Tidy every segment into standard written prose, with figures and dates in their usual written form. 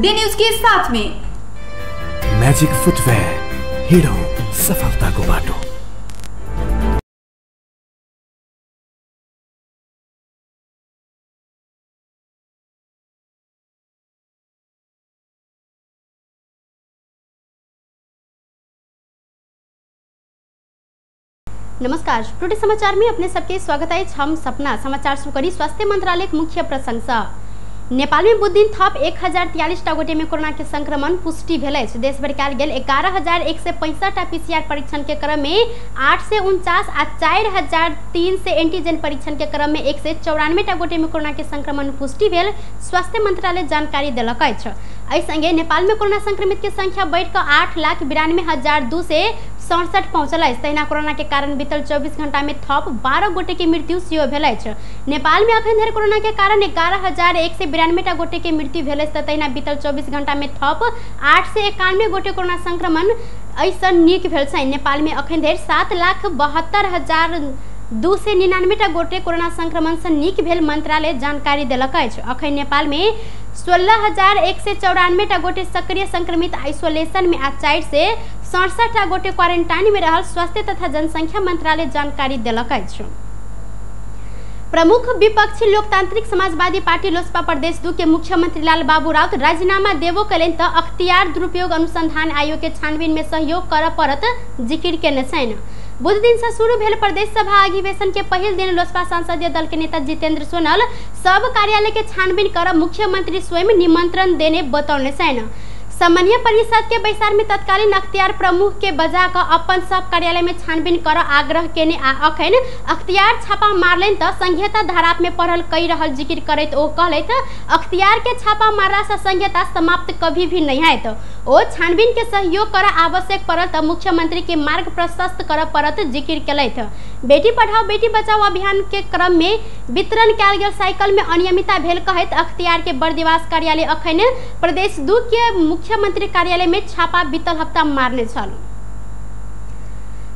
Today news के साथ में। मैजिक फुटवेयर, हिँडौँ सफलताको बाटो। नमस्कार, टुडे समाचार में अपने सबके स्वागत है। हम सपना समाचार शुरू करी स्वास्थ्य मंत्रालय के मुख्य प्रशंसा। नेपाल में बुध दिन थप 1043 गोटे में कोरोना के संक्रमण पुष्टि भेल अछि। देशभर कयल गेल 11,165 पीसीआर परीक्षण के क्रम में 849 आ 4,003 एंटीजन परीक्षण के क्रम में 194 गोटे में कोरोना के संक्रमण पुष्टि भेल स्वास्थ्य मंत्रालय जानकारी देलक अछि। एहि संगे नेपाल में कोरोना संक्रमित के संख्या बढ़िकऽ 8,92,267 पहुँचल अछि। तहिना कोरोना के कारण बीतल 24 घंटा में थप 12 गोटे के मृत्यु सेहो भेल अछि। नेपाल में अखन धरि कोरोना के कारण 11,192 गोटे के मृत्यु भेल अछि। तहिना बीतल 24 घंटा में थप 891 गोटे कोरोना संक्रमण एहिसँ नीक भेल छनि। नेपाल में अखन धरि 7,72,299 गोटे कोरोना संक्रमण से नीक भेल मंत्रालय जानकारी देलक अछि। अखन नेपाल में 16,194 गोटे सक्रिय संक्रमित आइसोलेशन में आ 467 गोटे क्वारेंटाइन में रहल स्वास्थ्य तथा जनसंख्या मंत्रालय जानकारी देलक अछि। प्रमुख विपक्षी लोकतांत्रिक समाजवादी पार्टी लोजपा प्रदेश 2 के मुख्यमंत्री लाल बाबू राउत राजीनामा देबो कयलनि तऽ अख्तियार दुरुपयोग अनुसंधान आयोग के छानबीन में सहयोग करऽ पड़त जिकिर केने छनि। बुध दिन से शुरू भेल प्रदेश सभा अधिवेशन के पहिल दिन लोजपा संसदीय दल के नेता जितेंद्र सोनल सब कार्यालय के छानबीन कर मुख्यमंत्री स्वयं निमंत्रण देने बतौने छनि। सामान्य परिषद के बैसार में तत्कालीन अख्तियार प्रमुख के बजा कऽ अपन सब कार्यालय में छानबीन कर आग्रह केने आ अखन अख्तियार छापा मारलनि तऽ संघीयता धराप में पड़ल कहि रहल जिक्र करैत ओ कहलथि अख्तियार के छापा मारला से संघीयता समाप्त कभी भी नहीं हैत। ओ छानबीन के सहयोग कर आवश्यक पड़ल तऽ मुख्यमंत्री के मार्ग प्रशस्त करऽ पड़त जिक्र केलथि। बेटी पढ़ाओ बेटी बचाओ अभियान के क्रम में वितरण कयल गेल साइकिल में अनियमितता भेल कहैत अख्तियार के बर्दिवास कार्यालय अखन प्रदेश 2 के मुख्यमंत्री कार्यालय में छापा बीतल हफ्ता मारने छल।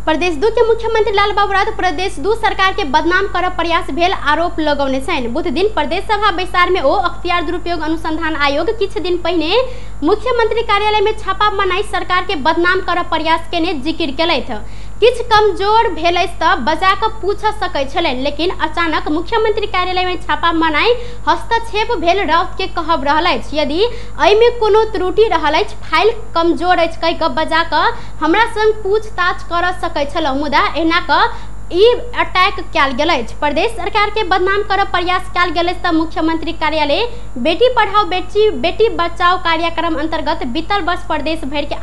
प्रदेश 2 के मुख्यमंत्री लाल बाबू राउत प्रदेश 2 सरकार के बदनाम कर प्रयास भेल आरोप लगौने छनि। बुध दिन प्रदेश सभा बैसार में ओ अख्तियार दुरुपयोग अनुसंधान आयोग किछु दिन पहिने मुख्यमंत्री कार्यालय में छापा मनाई सरकार के बदनाम कर प्रयास केने जिक्र केलथि। किछु कमजोर भेल अछि तऽ बजा कऽ पूछ सकैत छलनि, लेकिन अचानक मुख्यमंत्री कार्यालय में छापा मनाई हस्तक्षेप भेल राउत के कहब रहल अछि। यदि एहिमे कोनो त्रुटि रहल अछि, फाइल कमजोर अछि कहि कऽ बजा कऽ हमरा संग पूछताछ कर सकैत छलहुँ, मुदा एना कऽ ई अटैक कयल गेल अछि। प्रदेश सरकार के बदनाम करऽ प्रयास कयल गेल अछि तऽ मुख्यमंत्री कार्यालय बेटी पढ़ाओ बेटी बचाओ कार्यक्रम अंतर्गत बीतल वर्ष प्रदेश भरि के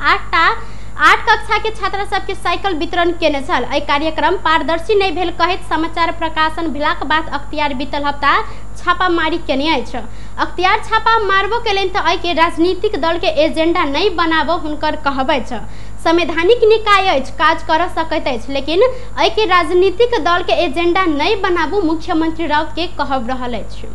8 कक्षा के छात्रा सबके साइकिल वितरण केने छल। एहि कार्यक्रम पारदर्शी नहीं भेल कहैत समाचार प्रकाशन भेलाक बाद अख्तियार बीतल हफ्ता छापामारी केने अछि। अख्तियार छापा मारबो केलनि तऽ एहिके राजनीतिक दल के एजेंडा नहीं बनाबो हुनकर कहब अछि। संवैधानिक निकाय अछि, काज कर सकैत अछि, लेकिन एहिके राजनीतिक दल के एजेंडा नहीं बनाबू मुख्यमंत्री राउत के कहब रहल अछि।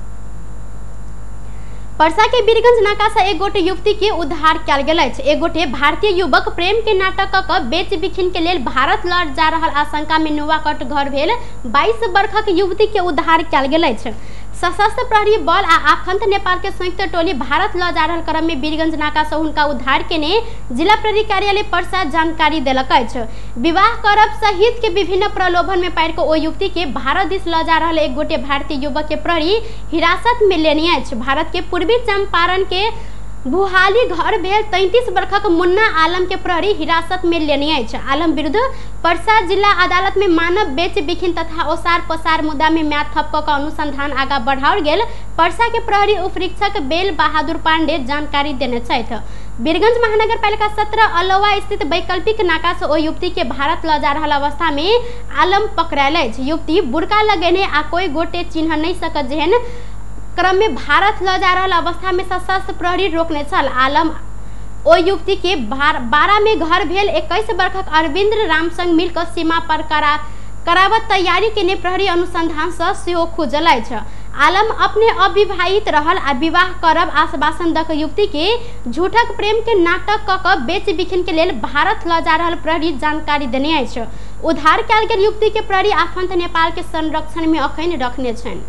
परसा के बीरगंज नाका से एक गोटे युवती के उद्धार कयल गेल अछि। एक गोटे भारतीय युवक प्रेम के नाटक कऽ बेच बिखिन के लेल भारत लऽ जा रहल आशंका में नुवाकट घर भेल 22 वर्षक युवती के उद्धार कयल गेल अछि। सशस्त्र प्रहरी बल आ आफंत नेपाल के संयुक्त टोली भारत लऽ जा रहल क्रम में बीरगंज नाका से हुनका उद्धार केने जिला प्रहरी कार्यालय परसा जानकारी देलक अछि। विवाह करब सहित के विभिन्न प्रलोभन में पारि कऽ ओ युवती के भारत दिस लऽ जा रहल एक गोटे भारतीय युवक के प्रहरी हिरासत में लेने अछि। भारत के पूर्वी चंपारण के भुहाली घर भेल 33 वर्षक मुन्ना आलम के प्रहरी हिरासत में लेने अछि। आलम विरुद्ध परसा जिला अदालत में मानव बेच बिखिन तथा ओसार पसार मुद्दा में म्याद थप कऽ अनुसंधान आगा बढ़ाओल गेल परसा के प्रहरी उपरीक्षक बेल बहादुर पांडे जानकारी देने छथि। बीरगंज महानगरपालिका 17 अलौवा स्थित वैकल्पिक नाका से ओ युवती के भारत लऽ जा रहल अवस्था में आलम पकड़ायल अछि। युवती बुरका लगेने आ कोई गोटे चिन्ह नहीं सकत जेहन क्रम में भारत लऽ जा रहल अवस्था में सशस्त्र प्रहरी रोकने छल। आलम ओ युवती के 12 में घर भेल 21 वर्षक अरविंद राम संग मिलकर सीमा पर करावत तैयारी केने प्रहरी अनुसंधान से सेहो खुजल अछि। आलम अपने अविवाहित रहल आ विवाह करब आश्वासन दऽ युवती के झूठक प्रेम के नाटक कऽ कऽ बेच बिखिन के लेल भारत लऽ जा रहल प्रहरी जानकारी देने अछि। उद्धार कयल गेल युवती के प्रहरी आफंत नेपाल के संरक्षण में अखन रखने छनि।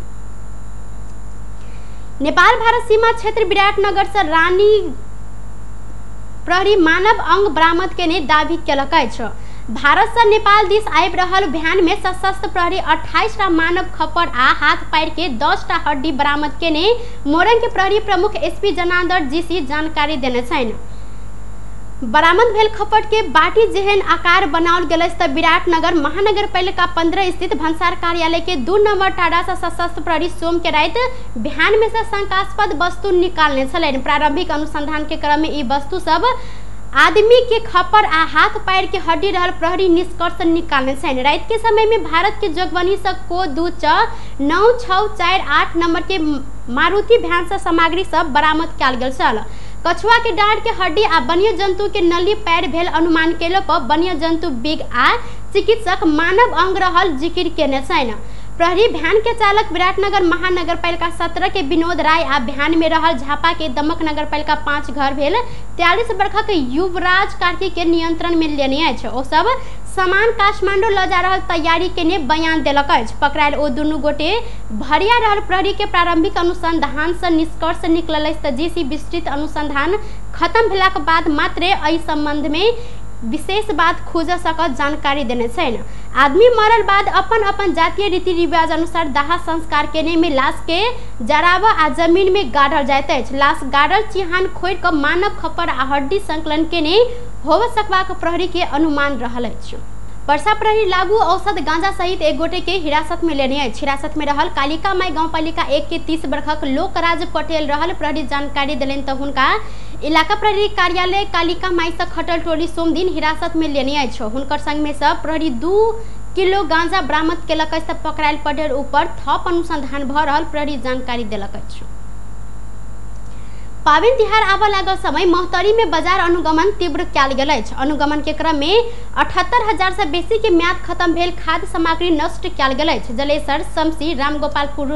नेपाल भारत सीमा क्षेत्र विराटनगर से रानी प्रहरी मानव अंग बरामद केने दावी केलक अछि। भारत से नेपाल दिस आबि रहल भ्यान में सशस्त्र प्रहरी 28 टा मानव खप्पर आ हाथ पैर के 10 टा हड्डी बरामद केने मोरंग के प्रहरी प्रमुख एसपी जनार्दन जीसी जानकारी देने छनि। बरामद भेल खप्पर के बाटी जेहन आकार बनाओल गेल अछि त विराटनगर महानगरपालिका 15 स्थित भन्सार कार्यालय के 2 नंबर टाडा से सशस्त्र प्रहरी सोम के राति भ्यान में से शंकास्पद वस्तु निकालने छलनि। प्रारंभिक अनुसंधान के क्रम में ई वस्तु सब आदमी के खप्पर आ हाथ पैर के हड्डी रहल प्रहरी निष्कर्ष निकालने छनि। राति के समय में भारत के जोगबनी से को 2 6 9 6 4 8 नंबर के मारुति भ्यान से सामग्री सब बरामद कयल गेल छल। कछुआ के डाँड़ के हड्डी आ वन्य जंतु के नली पैर भेल अनुमान केलो पर वन्य जंतु बिग आ चिकित्सक मानव अंग रहल जिक्र केने छनि। प्रहरी भ्यान के चालक विराटनगर महानगरपालिका 17 के विनोद राय आ भ्यान में रहल झापा के दमक नगरपालिका 5 घर भेल 43 वर्षक युवराज कार्की के नियंत्रण में लेने अछि। ओ सब सामान काठमांडू ल जा रहल तैयारी केने बयान देलक अछि। पकड़ायल ओ दुनू गोटे भरिया रहल प्रहरी के प्रारंभिक अनुसंधान से निष्कर्ष निकलल अछि त जीसी विस्तृत अनुसंधान खत्म भेलाक बाद मात्रे एहि संबंध में विशेष बात खोज सकत जानकारी देने छनि। आदमी मरल बाद अपन अपन जातीय रीति रिवाज अनुसार दाह संस्कार केने में लाश के जराब आ जमीन में गाड़ल जाइत अछि। लाश गाड़ल चिहान खोरि क मानव खप्पर आ हड्डी संकलन केने होब सकबाक प्रहरी के अनुमान रहल अछि। परसा प्रहरी लागू औषध गांजा सहित एक गोटे के हिरासत में लेने अछि। हिरासत में रहल कालिका माई गांवपालिका 1 के 30 वर्षक लोकराज पटेल रहल प्रहरी जानकारी देलनि त हुनका इलाका प्रहरी कार्यालय कालिका माई से खटल टोली सोमदिन हिरासत में लेने अछि। हुनकर संग में से प्रहरी 2 किलो गांजा बरामद केलक अछि त पकड़ायल पटेल ऊपर थप अनुसंधान भ रहल प्रहरी जानकारी देलक अछि। पाबनि तिहार आबऽ लागल समय महोत्तरी में बाजार अनुगमन तीव्र कयल गेल अछि। अनुगमन के क्रम में 78,000 से बेसी के म्याद खत्म भेल खाद्य सामग्री नष्ट कयल गेल अछि। जलेसर, शमसी, रामगोपालपुर,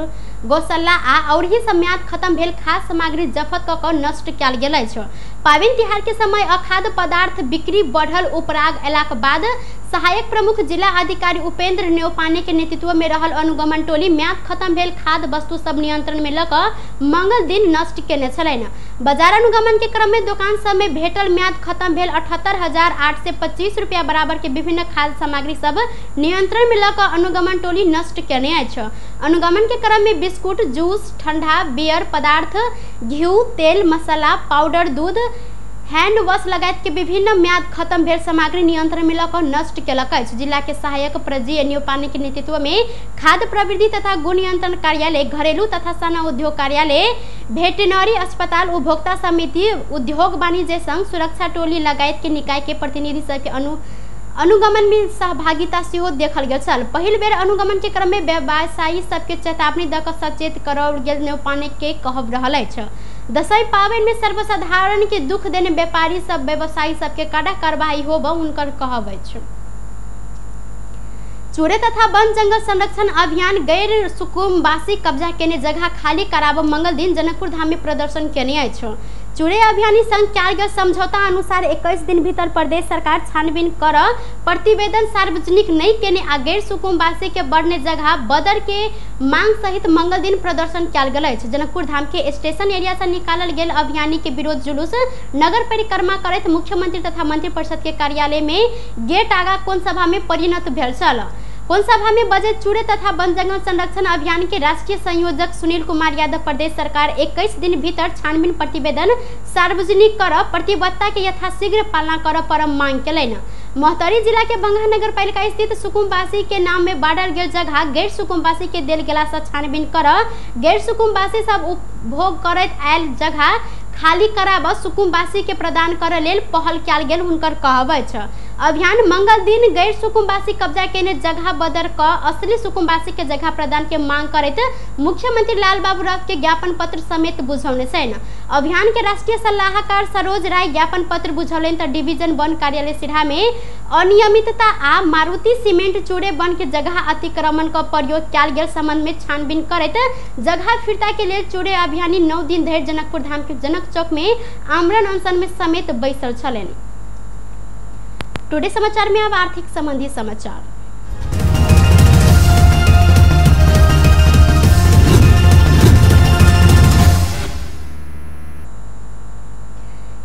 गौशाला आ औरही से म्याद खत्म भेल खाद्य सामग्री जफत कऽ कऽ नष्ट कयल गेल अछि। पाबनि तिहार के समय अखाद्य पदार्थ बिक्री बढ़ल उपराग अयलाक बाद सहायक प्रमुख जिला अधिकारी उपेंद्र न्यौपाने के नेतृत्व में रहल अनुगमन टोली म्याद खत्म भेल खाद्य वस्तु सब नियंत्रण में लऽ कऽ मंगल दिन नष्ट केने छलनि। बाजार अनुगमन के क्रम में दुकान सब में भेटल म्याद खत्म भेल 78,825 रुपया बराबर के विभिन्न खाद्य सामग्री सब नियंत्रण में लऽ कऽ अनुगमन टोली नष्ट केने अछि। अनुगमन के क्रम में बिस्कुट, जूस, ठंडा, बियर पदार्थ, घी, तेल, मसाला, पाउडर, दूध, हैंड वॉश लगायत के विभिन्न म्याद खत्म भेल सामग्री नियंत्रण में लऽ कऽ नष्ट केलक अछि। जिला के सहायक प्रजीय न्यौपाने के नेतृत्व में खाद्य प्रवृत्ति तथा गुण नियंत्रण कार्यालय, घरेलू तथा साना उद्योग कार्यालय, वेटरनरी अस्पताल, उपभोक्ता समिति, उद्योग वाणिज्य संघ, सुरक्षा टोली लगायत के निकाय के प्रतिनिधि सबके अनुगमन में सहभागिता सेहो देखल गेल छल। पहिल बेर अनुगमन के क्रम में व्यवसायी सबके चेतावनी दऽ कऽ सचेत कराओल गेल न्यौपाने के कहब रहल अछि। दसैँ पाबनि में सर्वसाधारण के दुख देने व्यापारी सब व्यवसायी सबके कड़ा कार्रवाई होब हुनकर कहब अछि। चोरे तथा वन जंगल संरक्षण अभियान गैर सुकुम्बासी कब्जा केने जगह खाली कराब मंगल दिन जनकपुर धाम में प्रदर्शन केने अछि। चुरे अभियानी संग कयल गेल समझौता अनुसार 21 दिन भीतर प्रदेश सरकार छानबीन कर प्रतिवेदन सार्वजनिक नहीं केने आ गैर सुकुम्बासी के बढ़ने जगह बदर के मांग सहित मंगल दिन प्रदर्शन कयल गेल अछि। जनकपुर धाम के स्टेशन एरिया से निकालल गेल अभियानी के विरोध जुलूस नगर परिक्रमा करैत मुख्यमंत्री तथा मंत्रिपरिषद के कार्यालय में गेट आगा कोन सभा में परिणत भेल छल। कोन सभा में बजट चूड़े तथा वन जंगल संरक्षण अभियान के राष्ट्रीय संयोजक सुनील कुमार यादव प्रदेश सरकार 21 दिन भीतर छानबीन प्रतिवेदन सार्वजनिक कर प्रतिबद्धता के यथाशीघ्र पालना कर पर मांग केलनि। महोत्तरी जिला के बंगहा नगर पालिका स्थित सुकुम्बासी के नाम में बांटल गेल जगह गैर सुकुम्बासी के देल गेला से छानबीन कर गैर सुकुम्बासी सब उपभोग करैत आयल जगह खाली कराब सुकुम्बासी के प्रदान कर लेल पहल कयल गेल हुनकर कहब अछि। अभियान मंगल दिन गैर सुकुम्बासी कब्जा केने जगह बदर क असली सुकुम्बासी के जगह प्रदान के मांग करैत मुख्यमंत्री लालबाबू राउत के ज्ञापन पत्र समेत बुझौने छनि। अभियान के राष्ट्रीय सलाहकार सरोज राय ज्ञापन पत्र बुझौलनि त डिवीजन वन कार्यालय सिरहा में अनियमितता आ मारुति सीमेंट चूड़े वन के जगह अतिक्रमण क प्रयोग कयल गेल संबंध में छानबीन करैत जगह फिर्ता के लेल चूड़े अभियानी 9 दिन धरि जनकपुर धाम के जनक चौक में आमरण अनशन में समेत बैसल छलनि। टुडे समाचार में अब आर्थिक संबंधी समाचार।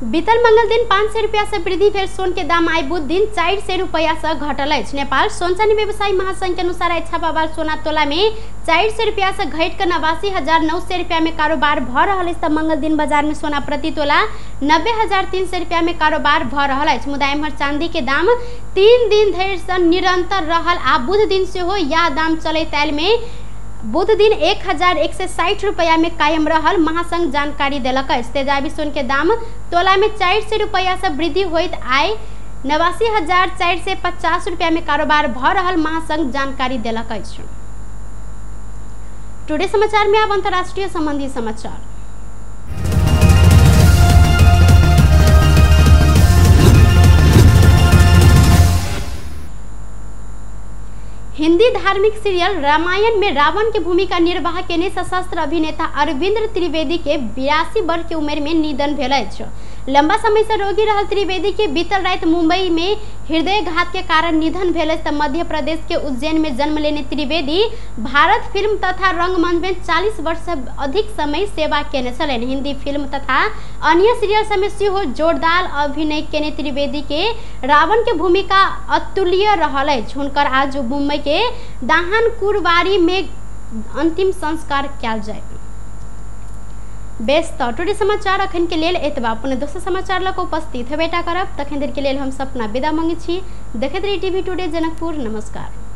बीतल मंगल दिन 500 रुपया से वृद्धि भेल सोन के दाम आइ बुध दिन 400 रुपया से घटल अछि। नेपाल सोन चानी व्यवसायी महासंघ के अनुसार आइ छापावाल सोना तोला में 400 रुपया से घटि कऽ 89,900 रुपया में कारोबार भऽ रहल अछि। तऽ मंगल दिन बाजार में सोना प्रति तोला 90,300 रुपया में कारोबार भऽ रहल अछि। मुदा एम्हर चांदी के दाम 3 दिन धरि से निरंतर रहल आ बुध दिन सेहो यह दाम चलैत आयल में बुध दिन 1,160 रुपया में कायम रहल महासंघ जानकारी देलक अछि। तेजाबी सोन के दाम तोला में 400 रुपया से वृद्धि होइत आइ 89,450 रुपया में कारोबार भऽ रहल महासंघ जानकारी देलक अछि। टुडे समाचार में अब अंतर्राष्ट्रीय संबंधी समाचार। हिंदी धार्मिक सीरियल रामायण में रावण के भूमिका निर्वाह केने सशस्त्र अभिनेता अरविंद त्रिवेदी के 82 वर्ष के उम्र में निधन भेल अछि। लंबा समय से रोगी रहल त्रिवेदी के बीतल राति मुंबई में हृदयघात के कारण निधन भेल अछि। मध्य प्रदेश के उज्जैन में जन्म लेने त्रिवेदी भारत फिल्म तथा रंगमंच में 40 वर्ष से अधिक समय सेवा केने छलनि। हिंदी फिल्म तथा अन्य सीरियल सब में सेहो जोरदार अभिनय केने त्रिवेदी के रावण के भूमिका अतुल्य रहल अछि। हुनकर आज मुंबई के दाहन कुरवारी में अंतिम संस्कार कयल जाय। बेस तऽ टुडे समाचार अखन के लेल एतबा। पुनः दोसर समाचार लऽ कऽ उपस्थित हेबेटा करब। तखन देर के लेल हम सपना विदा मंगै छी। देखैत रही टीवी टुडे जनकपुर। नमस्कार।